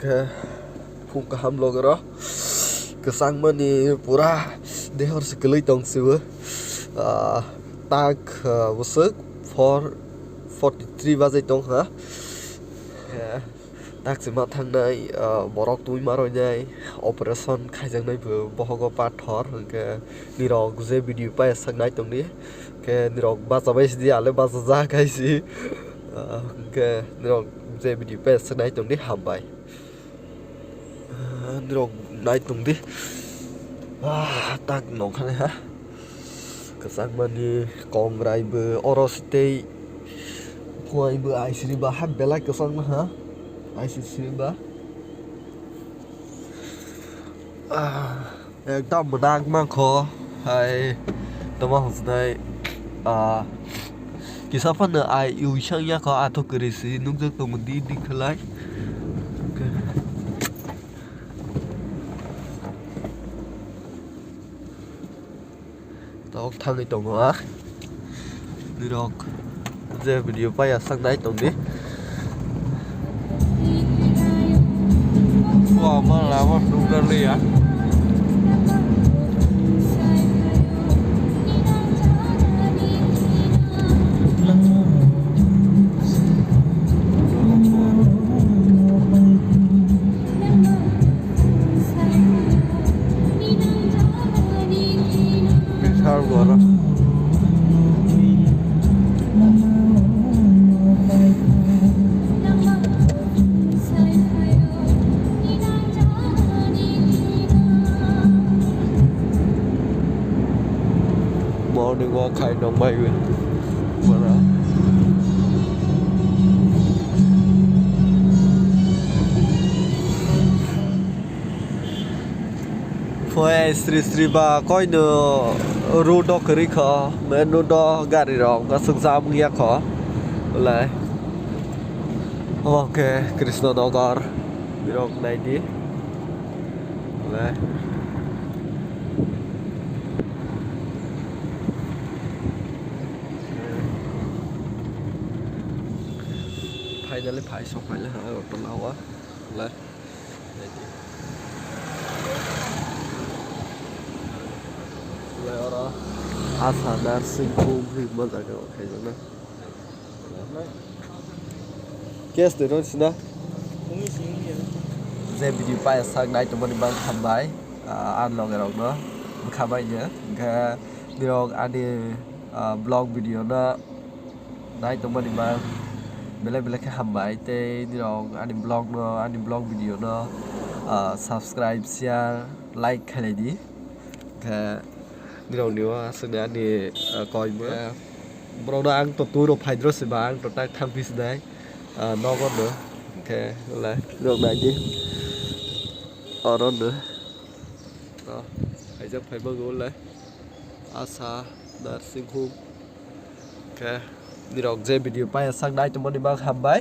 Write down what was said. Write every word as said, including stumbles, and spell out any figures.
Khe phung kaham logero kwchangmani pura dehor se kwlwi tong sibo. Ah, tak, ah, bwswk four forty three bajai tong ha. Khe tak se ma thangnai, ah, borok twi ma roinai, operation khaijaknai bo bohogo pathor, hwnkhe nirok je video pai sak nai tongdi. Khe nirok bacha bai sidi, ale bacha jak hai si. Ah, hwnkhe nirok je video pai sak nai tongdi, hambai. Ah, nirok nai tongdi. Ah, tak nongkhani ha. Kwchangmani kongrai bo oro sitei. Kuai bo aisiri ba ha belai kwchangma ha. Aisiri ba. Ah, ekdam mwnakma kho. Hai, toma hwnjnai, ah, kisa phano ai uisang ya kho, athuk kwrwi si nukjak tongo di di khlai. Tok thangwi tongo ah. Nirok je video pai aswk nai tongdi. Wah, ma lama nukdar liya. Bishal goro. Morning walk khai nong bai wi. Mana? Phoi sri sri ba koi no road o kwrwi kho, main road o gari rok aswk jam wng ya kho. Lai. Omo khe Krishnanagar, birok nai di. Lai. Finally phai sok phai le ha, auto lawa. Lai. Lai oro Asa nursing home hinma jaga o khaijak na. Case de roi sina. Je video pai sak nai tongmani bang hambai, ah, ang loge rok no bwkha bai no. Hwnkhe nirok ani, ah, vlog video no nai tongmani bang belai belai khe hambai, tei nirok ani vlog no, ani vlog video no, ah, subscribe, share, like khailai di. Khe nirok ni o aswk ni ani, ah, koi bo. Khe borok no ang to twi rok phai dro se ba, ang to tak thang phi sinai, ah, nogo no. Khe le nirok nai di oro no. To khaijak phai mago le Asa nursing home. Khe nirok je video pai sak nai tongmani bang hambai.